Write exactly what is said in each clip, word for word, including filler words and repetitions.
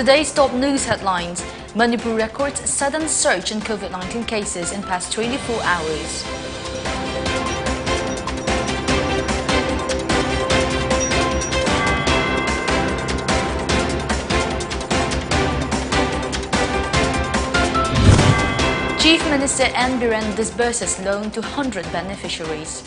Today's top news headlines. Manipur records sudden surge in COVID nineteen cases in past twenty-four hours. Chief Minister N Biren disburses loan to hundred beneficiaries.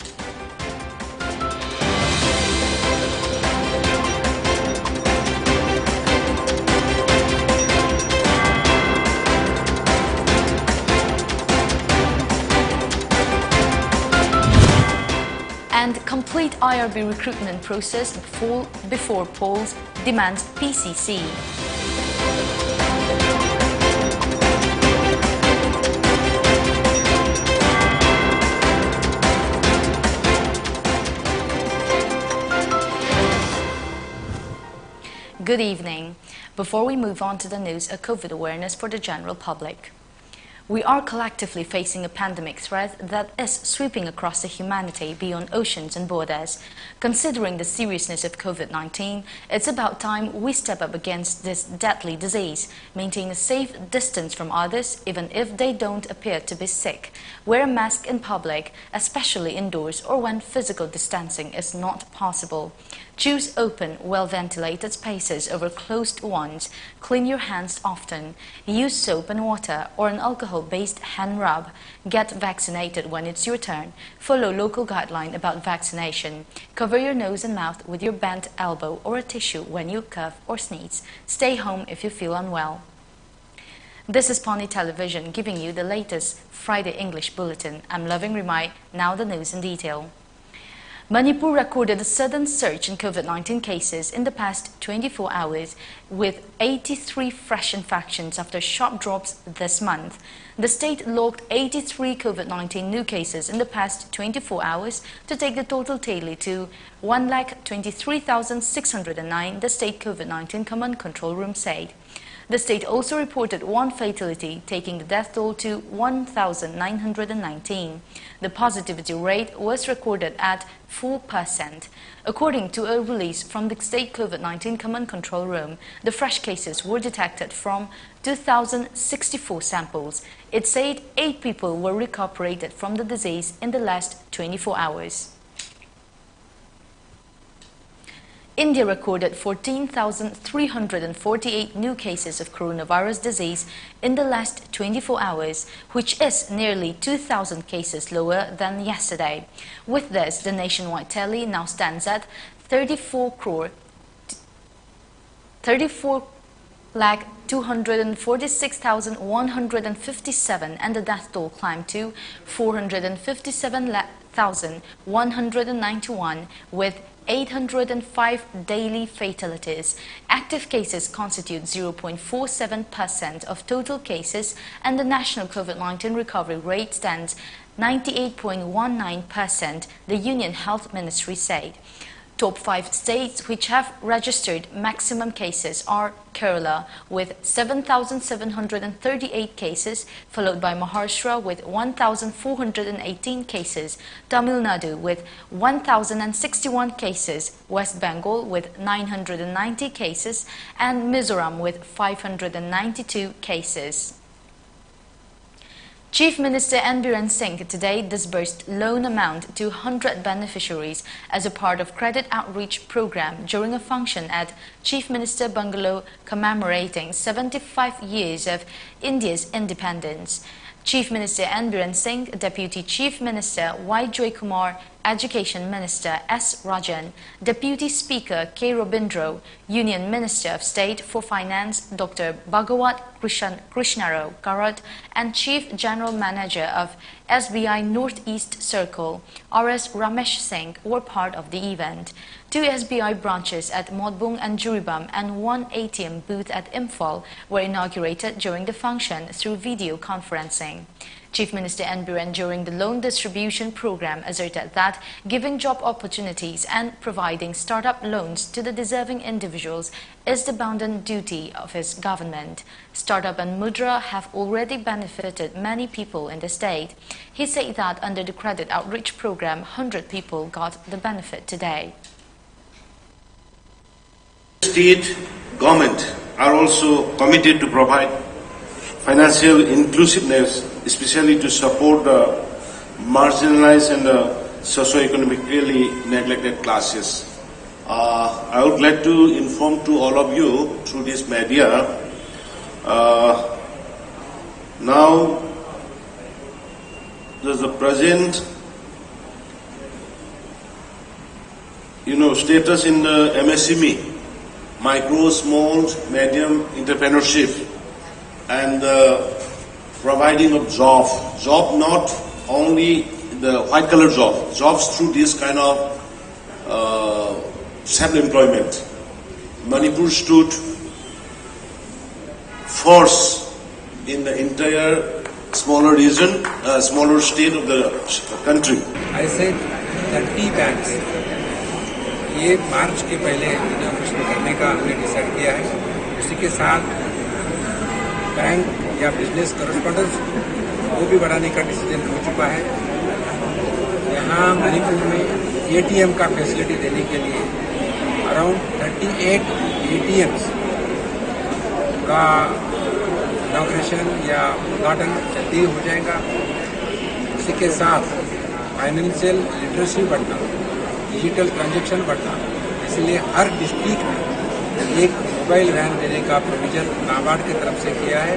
And complete I R B recruitment process before, before polls, demands P C C. Good evening. Before we move on to the news, a COVID awareness for the general public. We are collectively facing a pandemic threat that is sweeping across the humanity beyond oceans and borders. Considering the seriousness of COVID nineteen, it's about time we step up against this deadly disease, maintain a safe distance from others, even if they don't appear to be sick, wear a mask in public, especially indoors or when physical distancing is not possible. Choose open, well-ventilated spaces over closed ones. Clean your hands often. Use soap and water or an alcohol-based hand rub. Get vaccinated when it's your turn. Follow local guideline about vaccination. Cover your nose and mouth with your bent elbow or a tissue when you cough or sneeze. Stay home if you feel unwell. This is Pawnee Television giving you the latest Friday English bulletin. I'm Loving Rimai. Now the news in detail. Manipur recorded a sudden surge in COVID nineteen cases in the past twenty-four hours, with eighty-three fresh infections after sharp drops this month. The state logged eighty-three COVID nineteen new cases in the past twenty-four hours to take the total tally to one lakh twenty-three thousand six hundred and nine, the state COVID nineteen Command Control Room said. The state also reported one fatality, taking the death toll to one thousand nine hundred and nineteen. The positivity rate was recorded at four percent. According to a release from the state COVID nineteen Command Control Room, the fresh cases were detected from two thousand sixty-four samples. It said eight people were recuperated from the disease in the last twenty-four hours. India recorded fourteen thousand three hundred and forty-eight new cases of coronavirus disease in the last twenty-four hours, which is nearly two thousand cases lower than yesterday. With this, the nationwide tally now stands at thirty-four crore, thirty-four lakh two hundred and forty-six thousand one hundred and fifty-seven, and the death toll climbed to four hundred and fifty-seven thousand one hundred and ninety-one, with eight hundred and five daily fatalities. Active cases constitute zero point four seven percent of total cases, and the national COVID nineteen recovery rate stands ninety-eight point one nine percent, the Union Health Ministry said. Top five states which have registered maximum cases are Kerala with seven thousand seven hundred and thirty-eight cases, followed by Maharashtra with one thousand four hundred and eighteen cases, Tamil Nadu with one thousand and sixty-one cases, West Bengal with nine hundred and ninety cases, and Mizoram with five hundred and ninety-two cases. Chief Minister N Biren Singh today disbursed loan amount to hundred beneficiaries as a part of credit outreach program during a function at Chief Minister Bungalow commemorating seventy-five years of India's independence. Chief Minister N Biren Singh, Deputy Chief Minister Y Joykumar, Education Minister S Rajan, Deputy Speaker K Robindro, Union Minister of State for Finance Doctor Bhagawat Krishan-, Krishnarao Karad, and Chief General Manager of S B I Northeast Circle, R S Ramesh Singh, were part of the event. Two S B I branches at Motbung and Jiribam and one A T M booth at Imphal were inaugurated during the function through video conferencing. Chief Minister N Biren, during the loan distribution program, asserted that giving job opportunities and providing startup loans to the deserving individuals is the bounden duty of his government. Startup and Mudra have already benefited many people in the state. He said that under the credit outreach program, hundred people got the benefit today. State government are also committed to provide financial inclusiveness, especially to support the marginalized and the socio-economically neglected classes. Uh, I would like to inform to all of you through this media. Uh, now, there's the present, you know, status in the M S M E, micro, small, medium entrepreneurship, and the providing of job. Job not only the white collar job, jobs through this kind of uh, self-employment. Manipur stood first in the entire smaller region, uh, smaller state of the country. ऐसे thirty banks ये मार्च के पहले inauguration करने का हमने decide किया है। उसी के साथ बैंक या बिजनेस कॉरेस्पॉन्डेंस वो भी बढ़ाने का डिसीजन हो चुका है। यहाँ मणिपुर में एटीएम का फैसिलिटी देने के लिए अराउंड थर्टी एट एटीएम्स का इनॉग्रेशन या उद्घाटन जल्दी हो जाएगा। इसी के साथ फाइनेंशियल लिटरेसी बढ़ना, डिजिटल ट्रांजैक्शन बढ़ना, इसलिए हर डिस्ट्रिक्ट में एक मोबाइल वैन देने का प्रोविजन नाबार्ड की तरफ से किया है।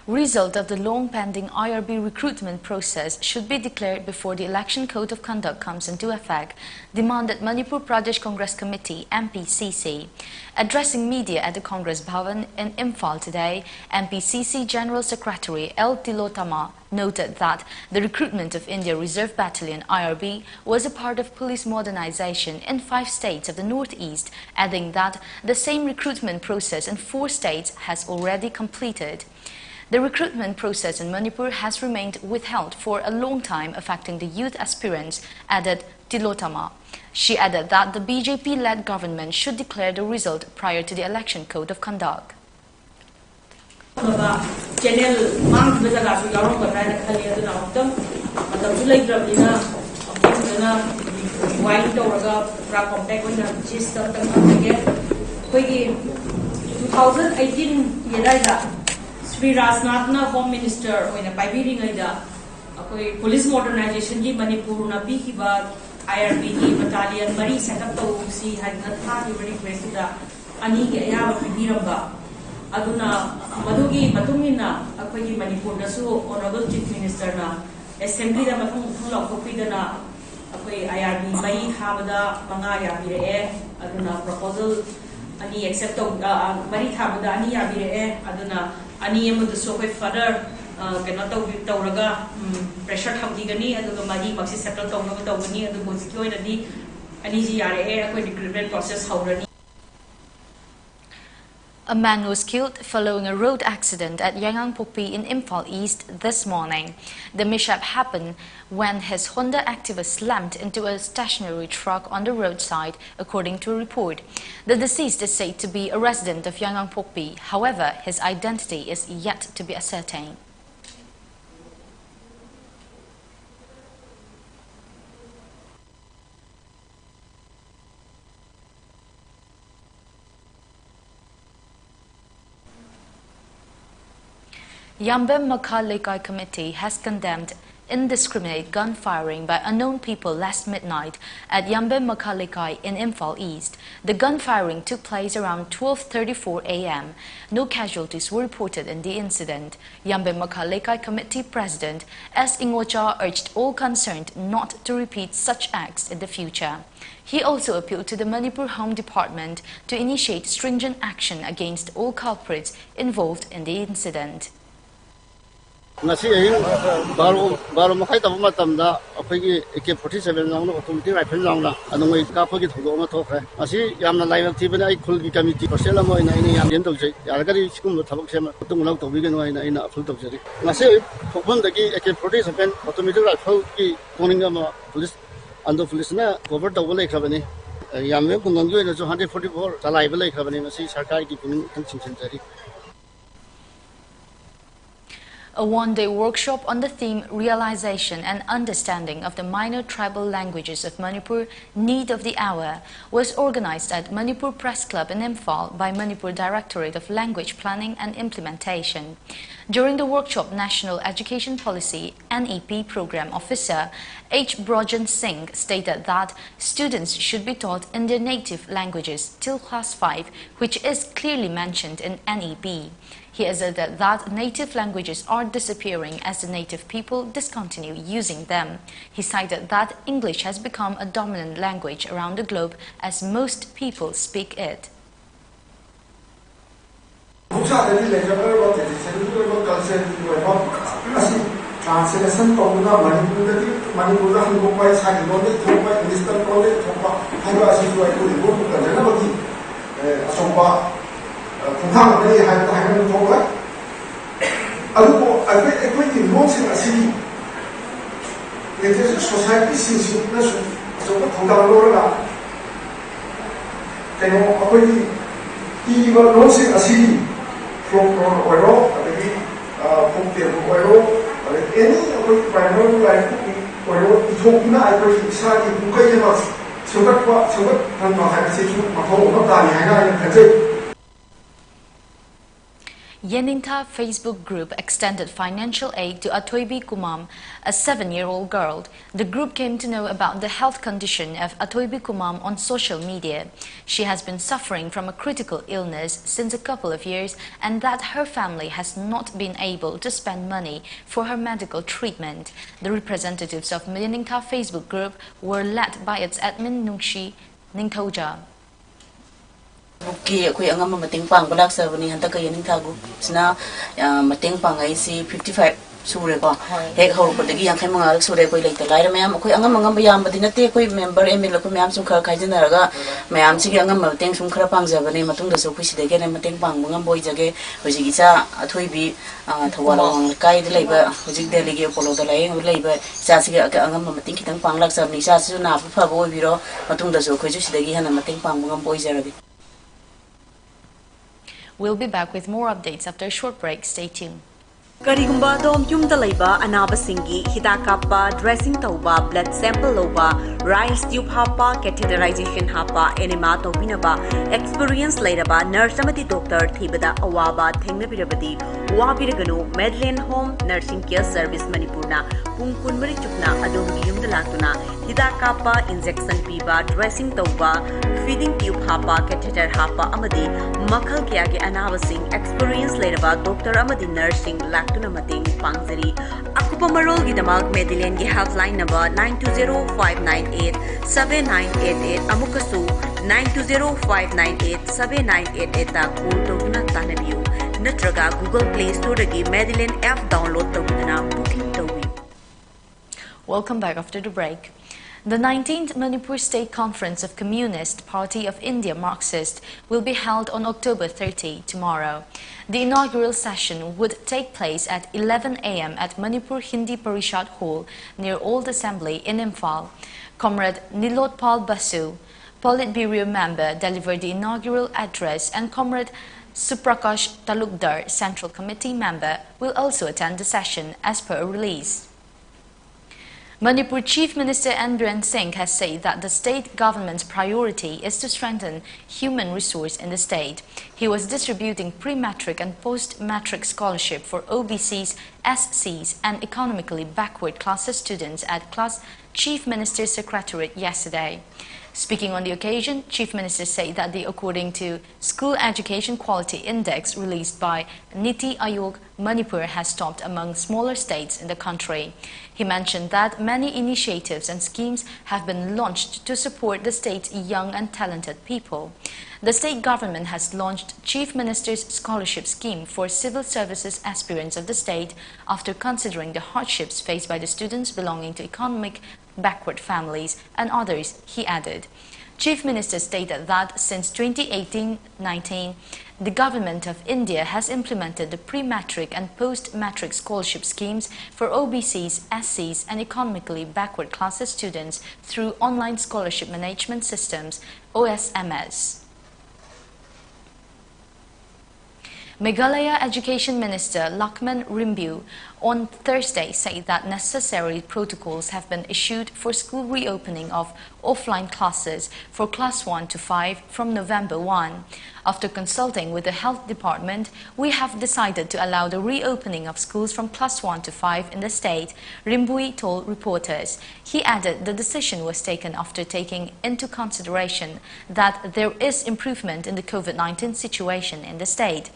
Result of the long-pending I R B recruitment process should be declared before the Election Code of Conduct comes into effect, demanded Manipur Pradesh Congress Committee, M P C C. Addressing media at the Congress Bhavan in Imphal today, M P C C General Secretary L Tilotama noted that the recruitment of India Reserve Battalion, I R B, was a part of police modernization in five states of the Northeast, adding that the same recruitment process in four states has already completed. The recruitment process in Manipur has remained withheld for a long time, affecting the youth aspirants, added Tilotama. She added that the B J P-led government should declare the result prior to the Election Code of Conduct. Channel ꯃꯥꯡꯈꯤꯕ ꯖꯒꯥꯁꯨ ꯌꯥꯎꯔꯝꯒꯗ꯭ꯔꯥ ꯍꯥꯏꯅ ꯈꯜꯂꯤ꯫ ꯑꯗꯨꯅ ꯑꯃꯨꯛꯇꯪ ꯃꯇꯝꯁꯨ ꯂꯩꯇ꯭ꯔꯕꯅꯤꯅ ꯑꯃꯨꯛꯇꯪ ꯐꯖꯅ ꯔꯤꯋꯥꯏꯟ ꯇꯧꯔꯒ ꯄꯨꯔꯥ ꯀꯣꯝꯄꯦꯛ ꯑꯣꯏꯅ ꯖꯤꯁꯇ ꯑꯝꯇꯪ ꯊꯝꯖꯒꯦ꯫ ꯑꯩꯈꯣꯏꯒꯤ ꯇꯨ ꯊꯥꯎꯖꯟ ꯑꯩꯠꯇꯤꯟꯒꯤ ꯑꯗꯥꯏꯗ ꯁ꯭ꯔꯤ ꯔꯥꯖꯅꯥꯊꯅ ꯍꯣꯝ ꯃꯤꯅꯤꯁꯇꯔ ꯑꯣꯏꯅ ꯄꯥꯏꯕꯤꯔꯤꯉꯩꯗ ꯑꯩꯈꯣꯏ ꯄꯨꯂꯤꯁ ꯃꯣꯗꯔꯅꯥꯏꯖꯦꯁꯟꯒꯤ ꯃꯅꯤꯄꯨꯔꯅ ꯄꯤꯈꯤꯕ ꯑꯥꯏ ꯑꯥꯔ ꯕꯤꯒꯤ ꯕꯇꯥꯂꯤꯌꯟ ꯃꯔꯤ ꯁꯦꯠ ꯑꯞ ꯇꯧꯁꯤ ꯍꯥꯏꯗꯅ ꯊꯥꯈꯤꯕ ꯔꯤꯀ꯭ꯋꯦꯁꯇꯨꯗ ꯑꯅꯤꯒꯤ ꯑꯌꯥꯕ ꯄꯤꯕꯤꯔꯝꯕ꯫ ꯑꯗꯨꯅ ꯃꯗꯨꯒꯤ ꯃꯇꯨꯡ ꯏꯟꯅ ꯑꯩꯈꯣꯏꯒꯤ ꯃꯅꯤꯄꯨꯔꯗꯁꯨ ꯑꯣꯅꯔꯦꯕꯜ ꯆꯤꯐ ꯃꯤꯅꯤꯁꯇꯔꯅ ꯑꯦꯁꯦꯝꯕ꯭ꯂꯤꯗ ꯃꯊꯪ ꯃꯊꯪ ꯂꯥꯎꯊꯣꯛꯄꯤꯗꯅ ꯑꯩꯈꯣꯏ ꯑꯥꯏ ꯑꯥꯔ ꯕꯤ ꯃꯔꯤ ꯊꯥꯕꯗ ꯃꯉꯥ ꯌꯥꯕꯤꯔꯛꯑꯦ꯫ ꯑꯗꯨꯅ ꯄ꯭ꯔꯣꯄꯣꯖꯜ ꯑꯅꯤ ꯑꯦꯛꯁꯦꯞ ꯇꯧ ꯑ, ꯑ, ꯃꯔꯤ ꯊꯥꯕꯗ ꯑꯅꯤ ꯌꯥꯕꯤꯔꯛꯑꯦ꯫ ꯑꯗꯨꯅ ꯑꯅꯤ ꯑꯃꯗꯨꯁꯨ ꯑꯩꯈꯣꯏ ꯐꯔꯗꯔ ꯀꯩꯅꯣ ꯇꯧꯕꯤ ꯇꯧꯔꯒ ꯄ꯭ꯔꯦꯁꯔ ꯊꯝꯈꯤꯒꯅꯤ꯫ ꯑꯗꯨꯒ ꯃꯔꯤꯃꯛꯁꯤ ꯁꯦꯇꯜ ꯇꯧꯅꯕ ꯇꯧꯒꯅꯤ꯫ ꯑꯗꯨꯕꯨ ꯍꯧꯖꯤꯛꯀꯤ ꯑꯣꯏꯅꯗꯤ ꯑꯅꯤꯁꯤ ꯌꯥꯔꯛꯑꯦ, ꯑꯩꯈꯣꯏ ꯔꯤꯀ꯭ꯔꯨꯠꯃꯦꯟ ꯄ꯭ꯔꯣꯁꯦꯁ ꯍꯧꯔꯅꯤ꯫ A man was killed following a road accident at Yaingangpokpi in Imphal East this morning. The mishap happened when his Honda Activa slammed into a stationary truck on the roadside, according to a report. The deceased is said to be a resident of Yaingangpokpi. However, his identity is yet to be ascertained. Yambem Makha Leikai Committee has condemned Indiscriminate gunfiring by unknown people last midnight at Yambem Makha Lekai in Imphal East. The gunfiring took place around twelve thirty-four a m. No casualties were reported in the incident. Yambem Makha Lekai Committee President S Ingocha urged all concerned not to repeat such acts in the future. He also appealed to the Manipur Home Department to initiate stringent action against all culprits involved in the incident. ꯉꯁꯤ ꯑꯍꯤꯡ ꯕꯥꯔꯣ ꯕꯥꯔꯣ ꯃꯈꯥꯏ ꯇꯥꯕ ꯃꯇꯝꯗ ꯑꯩꯈꯣꯏꯒꯤ ꯑꯦ K forty seven ꯌꯥꯎꯅ automatic rifle ꯌꯥꯎꯅ ꯅꯣꯡꯃꯩ ꯀꯥꯞꯄꯒꯤ ꯊꯧꯗꯣꯛ ꯑꯃ ꯊꯣꯛꯈ꯭ꯔꯦ꯫ ꯃꯁꯤ ꯌꯥꯝꯅ ꯂꯥꯏꯕꯛ ꯊꯤꯕꯅꯤ꯫ ꯑꯩ ꯈꯨꯜꯒꯤ ꯀꯃꯤꯇꯤ ꯄꯔꯁꯅꯦꯜ ꯑꯃ ꯑꯣꯏꯅ ꯑꯩꯅ ꯌꯥꯝ ꯀꯦꯝ ꯇꯧꯖꯩ꯫ ꯌꯥꯔꯒꯗꯤ ꯁꯤꯒꯨꯝꯕ ꯊꯕꯛꯁꯦ ꯃꯇꯨꯡ ꯃꯅꯥꯎ ꯇꯧꯕꯤꯒꯅꯨ ꯍꯥꯏꯅ ꯑꯩꯅ ꯑꯄꯤꯜ ꯇꯧꯖꯔꯤ꯫ ꯉꯁꯤ ꯑꯌꯨꯛ ꯊꯣꯛꯐꯝꯗꯒꯤ A K forty seven automatic ꯔꯥꯏꯐꯜꯒꯤ ꯄꯨꯅꯤꯡ ꯑꯃ ꯄꯨꯂꯤꯁ ꯑꯟꯗꯣ ꯄꯨꯂꯤꯁꯅ ꯀꯣꯚꯔ ꯇꯧꯕ ꯂꯩꯈ꯭ꯔꯕꯅꯤ꯫ ꯌꯥꯝꯕꯦꯝ ꯈꯨꯡꯒꯪꯒꯤ ꯑꯣꯏꯅꯁꯨ ꯍꯟꯗ꯭ꯔꯦꯠ ꯐꯣꯔꯇꯤ ꯐꯣꯔ ꯆꯂꯥꯏꯕ ꯂꯩꯈ꯭ꯔꯕꯅꯤ꯫ ꯃꯁꯤ ꯁꯔꯀꯥꯔꯒꯤ ꯄꯨꯛꯅꯤꯡ ꯈꯤꯇꯪ ꯆꯤꯡꯁꯤꯟꯖꯔꯤ꯫ A one-day workshop on the theme Realization and Understanding of the Minor Tribal Languages of Manipur, Need of the Hour was organized at Manipur Press Club in Imphal by Manipur Directorate of Language Planning and Implementation. During the workshop, National Education Policy, N E P, Program Officer H Brojan Singh stated that students should be taught in their native languages till class five, which is clearly mentioned in N E P. He asserted that native languages are disappearing as the native people discontinue using them. He cited that English has become a dominant language around the globe as most people speak it. ꯃꯍꯧꯁꯥꯗꯒꯤ ꯂꯩꯖꯔꯛꯂꯕ ꯇ꯭ꯔꯦꯗꯤꯁꯟꯒꯤ ꯑꯣꯏꯕ ꯀꯜꯆꯔꯒꯤ ꯑꯣꯏꯕ ꯑꯁꯤ translation ꯇꯧꯗꯨꯅ ꯃꯅꯤꯄꯨꯔꯗꯒꯤ ꯃꯅꯤꯄꯨꯔꯗ ꯍꯟꯗꯣꯛꯄ, ꯏꯁꯥꯒꯤ ꯂꯣꯟꯗꯒꯤ ꯊꯣꯛꯄ, ꯏꯪꯂꯤꯁꯇ ꯂꯣꯟꯗꯒꯤ ꯊꯣꯛꯄ ꯍꯥꯏꯕ ꯑꯁꯤꯁꯨ ꯑꯩꯈꯣꯏꯒꯤ ꯂꯣꯟꯕꯨ ꯀꯟꯖꯅꯕꯒꯤ ꯑꯆꯧꯕ ꯈꯣꯡꯊꯥꯡ ꯑꯃꯅꯤ ꯍꯥꯏꯕꯗ ꯍꯥꯏꯃꯟꯕ ꯊꯣꯛꯂꯣꯏ꯫ ꯑꯗꯨꯕꯨ ꯑꯩꯈꯣꯏ ꯑꯩꯈꯣꯏꯒꯤ ꯂꯣꯟꯁꯤꯡ ꯑꯁꯤꯒꯤ ꯂꯤꯇꯔꯦꯆꯔ ꯁꯣꯁꯥꯏꯇꯤꯁꯤꯡꯁꯤꯅꯁꯨ ꯑꯆꯧꯕ ꯊꯧꯗꯥꯡ ꯂꯧꯔꯒ ꯀꯩꯅꯣ ꯑꯩꯈꯣꯏꯒꯤ ꯏꯔꯤꯕ ꯂꯣꯟꯁꯤꯡ ꯑꯁꯤꯒꯤ ꯐꯣꯛꯂꯣꯔ ꯑꯣꯏꯔꯣ, ꯑꯗꯒꯤ ꯐꯣꯛ ꯇꯦꯜꯕꯨ ꯑꯣꯏꯔꯣ, ꯑꯗꯒꯤ ꯑꯦꯅꯤ ꯑꯩꯈꯣꯏ ꯄ꯭ꯔꯥꯏꯃꯔꯤ ꯂꯥꯏꯔꯤꯛꯄꯨ ꯑꯣꯏꯔꯣ, ꯏꯊꯣꯛꯇꯨꯅ ꯑꯩꯈꯣꯏꯒꯤ ꯏꯁꯥꯒꯤ ꯄꯨꯡꯀꯩ ꯑꯃ ꯁꯦꯝꯒꯠꯄ ꯁꯦꯝꯒꯠꯍꯟꯕ ꯍꯥꯏꯕꯁꯤꯁꯨ ꯃꯊꯧ ꯑꯃ ꯇꯥꯔꯤ ꯍꯥꯏꯅ ꯑꯩꯅ ꯈꯟꯖꯩ꯫ Yeningtha Facebook group extended financial aid to Athoibi Kumam, a seven-year-old girl. The group came to know about the health condition of Athoibi Kumam on social media. She has been suffering from a critical illness since a couple of years, and that her family has not been able to spend money for her medical treatment. The representatives of Yeningtha Facebook group were led by its admin Nungshi Ningthouja. ꯕꯨꯛꯀꯤ ꯑꯩꯈꯣꯏ ꯑꯉꯝꯕ ꯃꯇꯦꯡ ꯄꯥꯡꯕ ꯂꯥꯛꯆꯕꯅꯤ꯫ ꯍꯟꯗꯛꯀ ꯌꯦꯅꯤꯡꯊꯥ ꯒ꯭ꯔꯨꯞꯁꯤꯅ, ꯑ, ꯃꯇꯦꯡ ꯄꯥꯡꯉꯛꯏꯁꯤ fifty five ꯁꯨꯔꯦꯀꯣ꯫ ꯍꯦꯛ ꯍꯧꯔꯛꯄꯗꯒꯤ ꯌꯥꯡꯈꯩ ꯃꯉꯥꯔꯛ ꯁꯨꯔꯦ꯫ ꯑꯩꯈꯣꯏ ꯂꯩꯇ ꯂꯥꯏꯔ ꯃꯌꯥꯝ, ꯑꯩꯈꯣꯏ ꯑꯉꯝ ꯑꯉꯝꯕ, ꯌꯥꯝꯕꯗꯤ ꯅꯠꯇꯦ, ꯑꯩꯈꯣꯏ ꯃꯦꯝꯕꯔ ꯑꯦꯝ ꯑꯦꯜ ꯑꯩꯈꯣꯏ ꯃꯌꯥꯝ ꯁꯨꯝ ꯈꯔ ꯈꯥꯏꯖꯤꯟꯅꯔꯒ ꯃꯌꯥꯝꯁꯤꯒꯤ ꯑꯉꯝꯕ ꯃꯇꯦꯡ ꯁꯨꯝ ꯈꯔ ꯄꯥꯡꯖꯕꯅꯦ꯫ ꯃꯇꯨꯡꯗꯁꯨ ꯑꯩꯈꯣꯏ ꯁꯤꯗꯒꯤ ꯍꯦꯟꯅ ꯃꯇꯦꯡ ꯄꯥꯡꯕ ꯉꯝꯕ ꯑꯣꯏꯖꯒꯦ꯫ ꯍꯧꯖꯤꯛ ꯏꯆꯥ ꯑꯊꯣꯏꯕꯤ, ꯑ, ꯊꯧꯕꯥꯜ ꯑꯋꯥꯡ ꯂꯩꯀꯥꯏꯗ ꯂꯩꯕ, ꯍꯧꯖꯤꯛ ꯗꯦꯜꯂꯤꯒꯤ ꯑꯦꯄꯣꯂꯣꯗ ꯂꯥꯌꯦꯡꯕ ꯂꯩꯕ ꯏꯆꯥꯁꯤꯒꯤ ꯑꯉꯝꯕ ꯃꯇꯦꯡ ꯈꯤꯇꯪ ꯄꯥꯡ ꯂꯥꯛꯆꯕꯅꯤ꯫ ꯏꯆꯥꯁꯤꯁꯨ ꯅꯥꯕ ꯐꯕ ꯑꯣꯏꯕꯤꯔꯣ, ꯃꯇꯨꯡꯗꯁꯨ ꯑꯩꯈꯣꯏꯁꯨ ꯁꯤꯗꯒꯤ ꯍꯦꯟꯅ ꯃꯇꯦꯡ ꯄꯥꯡꯕ ꯉꯝꯕ ꯑꯣꯏꯖꯔꯒꯦ꯫ We'll be back with more updates after a short break. Stay tuned. ꯀꯔꯤꯒꯨꯝꯕ ꯑꯗꯣꯝ ꯌꯨꯝꯗ ꯂꯩꯕ ꯑꯅꯥꯕꯁꯤꯡꯒꯤ ꯍꯤꯗꯥꯛ ꯀꯥꯞꯄ, dressing ꯇꯧꯕ, blood sample ꯂꯧꯕ, rice tube ꯍꯥꯞꯄ, catheterization ꯍꯥꯞꯄ, enema ꯇꯧꯕꯤꯅꯕ experience ꯂꯩꯔꯕ nurse ꯑꯃꯗꯤ doctor ꯊꯤꯕꯗ ꯑꯋꯥꯕ ꯊꯦꯡꯅꯕꯤꯔꯕꯗꯤ ꯋꯥꯕꯤꯔꯒꯅꯨ꯫ Madeline Home Nursing Care Service ꯃꯅꯤꯄꯨꯔꯅ ꯄꯨꯡ ꯀꯨꯟꯃꯔꯤ ꯆꯨꯞꯅ ꯑꯗꯣꯝꯒꯤ ꯌꯨꯝꯗ ꯂꯥꯛꯇꯨꯅ ꯍꯤꯗꯥꯛ ꯀꯥꯞꯄ, injection ꯄꯤꯕ, dressing ꯇꯧꯕ, feeding tube ꯍꯥꯞꯄ, catheter ꯍꯥꯞꯄ ꯑꯃꯗꯤ ꯃꯈꯜ ꯀꯌꯥꯒꯤ ꯑꯅꯥꯕꯁꯤꯡ experience ꯂꯩꯔꯕ doctor ꯑꯃꯗꯤ nurseꯁꯤꯡ ꯂꯥꯛꯇꯨꯅ ꯃꯇꯦꯡ ꯄꯥꯡꯖꯔꯤ꯫ ꯑꯀꯨꯞꯄ ꯃꯔꯣꯜꯒꯤꯗꯃꯛ Madelineꯒꯤ helpline number nine two zero five nine eight seven nine eight eight, ꯑꯃꯨꯛꯀꯁꯨ nine two zero five nine eight seven nine eight eightꯇ call ꯇꯧꯗꯨꯅ ꯇꯥꯟꯅꯕꯤꯌꯨ, ꯅꯠꯇ꯭ꯔꯒ Google Play Storeꯗꯒꯤ Madeline app download ꯇꯧꯗꯨꯅ booking ꯇꯧꯕꯤꯌꯨ꯫ Welcome back after the break. The nineteenth Manipur State Conference of Communist Party of India Marxist will be held on October thirty, tomorrow. The inaugural session would take place at eleven a m at Manipur Hindi Parishad Hall near Old Assembly in Imphal. Comrade Nilotpal Basu, Politburo member, delivered the inaugural address, and Comrade Suprakash Talukdar, Central Committee member, will also attend the session, as per a release. Manipur Chief Minister N. Biren Singh has said that the state government's priority is to strengthen human resource in the state. He was distributing pre-matric and post-matric scholarship for O B Cs, S Cs, and economically backward classes students at class Chief Minister's Secretariat yesterday. Speaking on the occasion, Chief Minister said that the, according to School Education Quality Index released by NITI Aayog, Manipur has topped among smaller states in the country. He mentioned that many initiatives and schemes have been launched to support the state's young and talented people. The state government has launched Chief Minister's Scholarship Scheme for civil services aspirants of the state after considering the hardships faced by the students belonging to economic backward families and others, he added. Chief Minister stated that since twenty eighteen nineteen, the Government of India has implemented the pre-matric and post-matric scholarship schemes for O B Cs, S Cs, and economically backward classes students through online scholarship management systems, O S M S. Meghalaya Education Minister Lakman Rymbui on Thursday said that necessary protocols have been issued for school reopening of offline classes for class one to five from November one. After consulting with the health department, we have decided to allow the reopening of schools from class one to five in the state, Rymbui told reporters. He added the decision was taken after taking into consideration that there is improvement in the COVID nineteen situation in the state.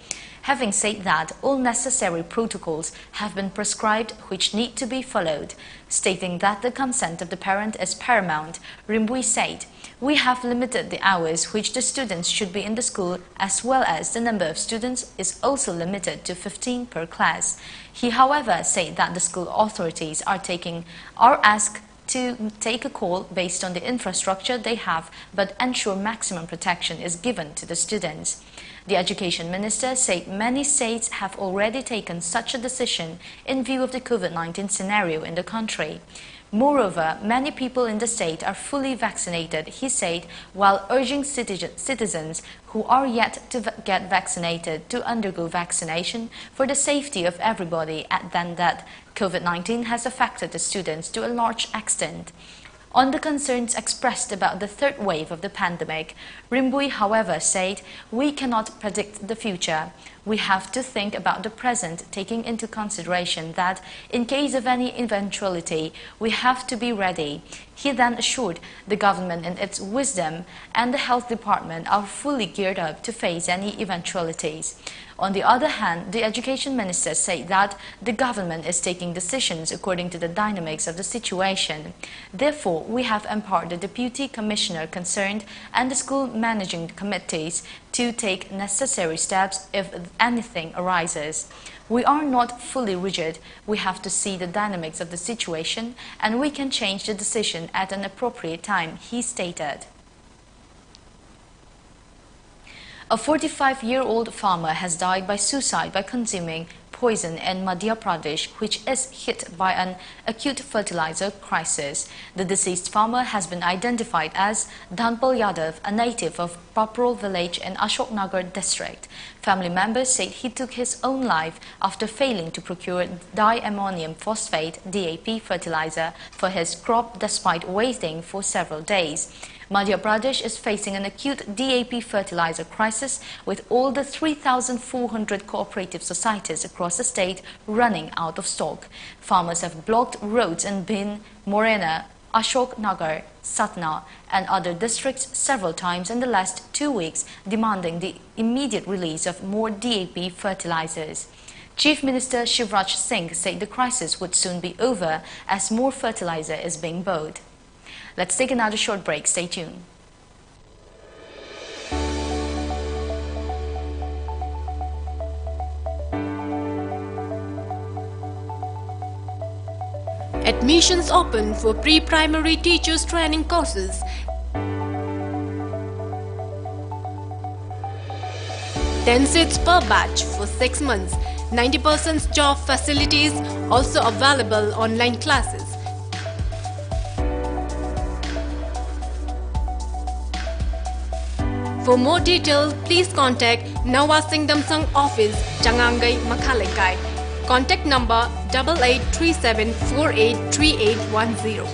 Having said that, all necessary protocols have been prescribed which need to be followed. Stating that the consent of the parent is paramount, Rymbui said, "We have limited the hours which the students should be in the school, as well as the number of students is also limited to fifteen per class." He, however, said that the school authorities are taking our ask to take a call based on the infrastructure they have, but ensure maximum protection is given to the students. The education minister said many states have already taken such a decision in view of the COVID nineteen scenario in the country. Moreover, many people in the state are fully vaccinated, he said, while urging citizen- citizens who are yet to va- get vaccinated to undergo vaccination for the safety of everybody, and then that COVID nineteen has affected the students to a large extent. On the concerns expressed about the third wave of the pandemic, Rinpoe, however, said, "We cannot predict the future. We have to think about the present, taking into consideration that, in case of any eventuality, we have to be ready." He then assured the government in its wisdom and the health department are fully geared up to face any eventualities. On the other hand, the education minister said that the government is taking decisions according to the dynamics of the situation. "Therefore, we have empowered the deputy commissioner concerned and the school managing committees to take necessary steps if anything arises. We are not fully rigid. We have to see the dynamics of the situation, and we can change the decision at an appropriate time," he stated. A forty-five-year-old farmer has died by suicide by consuming poison in Madhya Pradesh, which is hit by an acute fertilizer crisis. The deceased farmer has been identified as Dhanpal Yadav, a native of Paprol village in Ashok Nagar district. Family members said he took his own life after failing to procure diammonium phosphate, D A P, fertilizer for his crop despite waiting for several days. Madhya Pradesh is facing an acute D A P fertilizer crisis, with all the three thousand four hundred cooperative societies across the state running out of stock. Farmers have blocked roads in Bhind, Morena, Ashok Nagar, Satna, and other districts several times in the last two weeks, demanding the immediate release of more D A P fertilizers. Chief Minister Shivraj Singh said the crisis would soon be over as more fertilizer is being bought. Let's take another short break. Stay tuned. Admissions open for pre-primary teachers training courses. Ten seats per batch for six months. Ninety percent job facilities, also available online classes. For more detail, please contact Nawa Singdamsang office, Changangai Makhalaikai. Contact number double eight three seven four eight three eight one zero.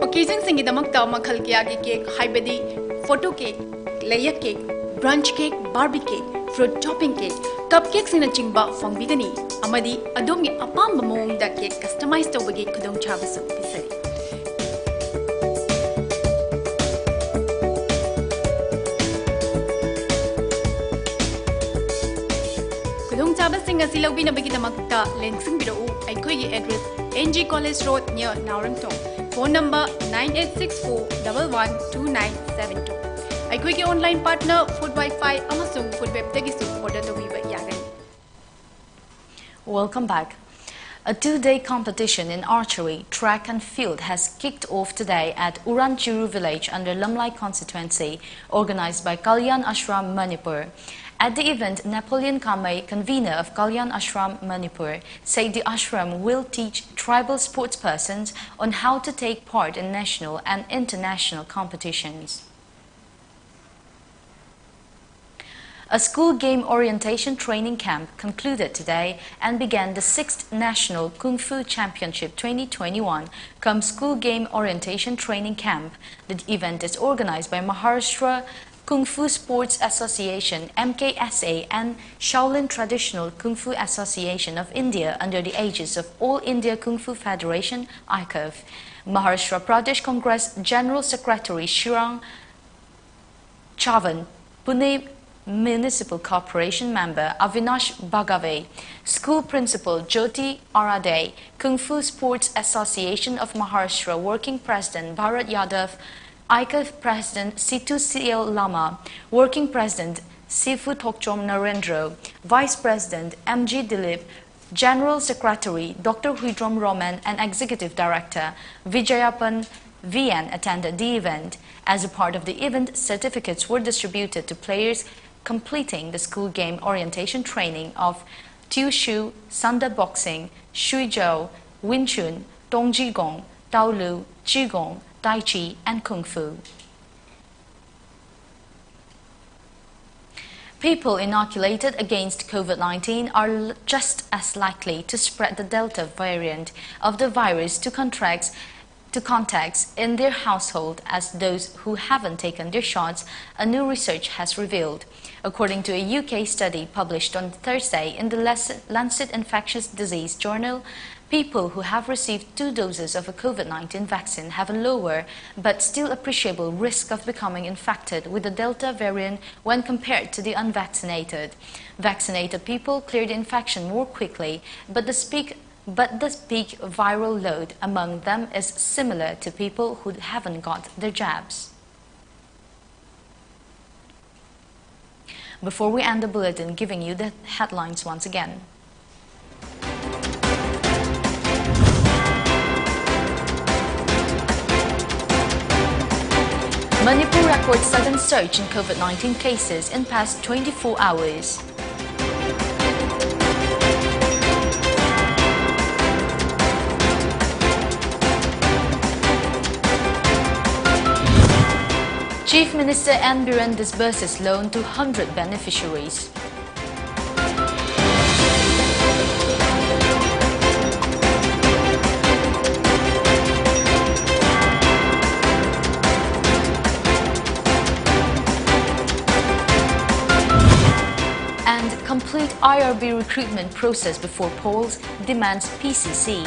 Occasionꯁꯤꯡꯒꯤꯗꯃꯛꯇ ꯃꯈꯜ ꯀꯌꯥꯒꯤ cake, ꯍꯥꯏꯕꯗꯤ photo cake, layer cake, brunch cake, Barbie cake, fruit topping cake, cupcakeꯁꯤꯡꯅꯆꯤꯡꯕ ꯐꯪꯕꯤꯒꯅꯤ꯫ ꯑꯃꯗꯤ ꯑꯗꯣꯝꯒꯤ ꯑꯄꯥꯝꯕ ꯃꯑꯣꯡꯗ cake customize ꯇꯧꯕꯒꯤ ꯈꯨꯗꯣꯡꯆꯥꯕꯁꯨ ꯄꯤꯖꯔꯤ꯫ ꯈꯨꯗꯣꯡꯆꯥꯕꯁꯤꯡ ꯑꯁꯤ ꯂꯧꯕꯤꯅꯕꯒꯤꯗꯃꯛꯇ ꯂꯦꯡꯁꯤꯟꯕꯤꯔꯛꯎ꯫ ꯑꯩꯈꯣꯏꯒꯤ address, N G College Road, near ꯅꯥꯎꯔꯦꯝꯊꯣꯡ꯫ Phone number nine eight six four double one two nine seven two꯫ ꯑꯩꯈꯣꯏꯒꯤ online partner Food Wi-Fi ꯑꯃꯁꯨꯡ Food Webꯇꯒꯤꯁꯨ order ꯇꯧꯕꯤꯕ ꯌꯥꯒꯅꯤ꯫ Welcome back. A two-day competition in archery, track and field has kicked off today at Uran Chiru village under Lamlai constituency, organized by Kalyan Ashram Manipur. At the event, Napoleon Kamei, convener of Kalyan Ashram Manipur, said the ashram will teach tribal sportspersons on how to take part in national and international competitions. A school game orientation training camp concluded today and began the sixth National Kung Fu Championship twenty twenty-one cum School Game Orientation Training Camp. The event is organized by Maharashtra Kung Fu Sports Association, M K S A, and Shaolin Traditional Kung Fu Association of India under the aegis of All India Kung Fu Federation, I C A F. Maharashtra Pradesh Congress General Secretary Chirag Chavan, Pune Municipal Corporation member Avinash Bagave, school principal Jyoti Arade, Kung Fu Sports Association of Maharashtra working president Bharat Yadav, I C A F president Situ C L Lama, working president Sifu Thokchom Narendra, vice president M G Dilip, General Secretary Doctor Huidrom Roman and Executive Director Vijayapan V N attended the event. As a part of the event, certificates were distributed to players completing the school game orientation training of Tiushu, Sanda Boxing, Shuizhou, Wing Chun, Tongji Gong, Taolu, Qigong, Tai Chi, and Kung Fu. People inoculated against COVID nineteen are l- just as likely to spread the Delta variant of the virus to contracts to contacts in their household as those who haven't taken their shots, a new research has revealed. According to a U K study published on Thursday in the Lancet Infectious Disease Journal, people who have received two doses of a COVID nineteen vaccine have a lower but still appreciable risk of becoming infected with the Delta variant when compared to the unvaccinated. Vaccinated people clear the infection more quickly, but the speak but the peak viral load among them is similar to people who haven't got their jabs. Before we end the bulletin, giving you the headlines once again. Manipur records sudden surge in COVID nineteen cases in past twenty-four hours. Chief Minister N Biren disburses loan to hundred beneficiaries. And complete I R B recruitment process before polls, demands P C C.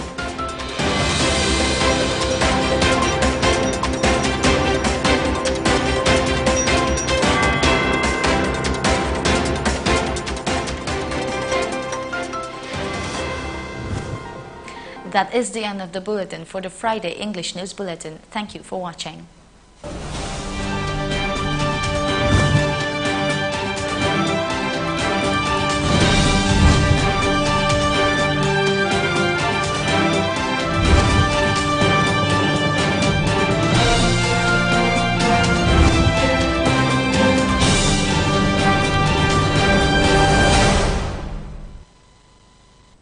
That is the end of the bulletin for the Friday English News Bulletin. Thank you for watching.